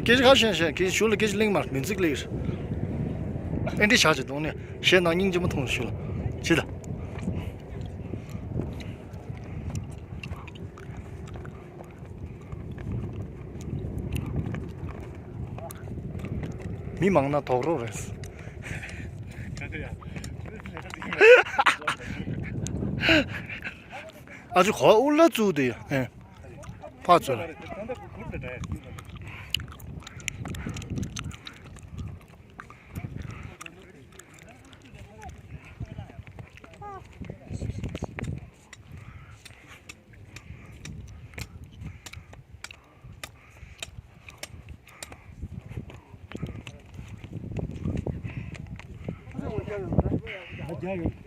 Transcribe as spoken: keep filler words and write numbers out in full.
སྐད་ཆ་ཁ་ཤས་བཤད། སྐད་ཆ་ཞུ་ལ་སྐད་ཆ་གླེང་མར་མིན་ཚིག་གླེང་། ཨེ་འདྲི་བྱ་བྱེད་དོང་ནས་བཤད་ན་སྙིང་རྗེ་མ་མཐོང་ཞུ་ལ་ཅི་ད། མི་མང་ན་དོགས་རོགས་རེད། ཨ་ཅུ་གོ་ཨུ་ལ་ཙུ་དེ་ཡ། ཕ་ཚོ། རྒྱ་ཡོད།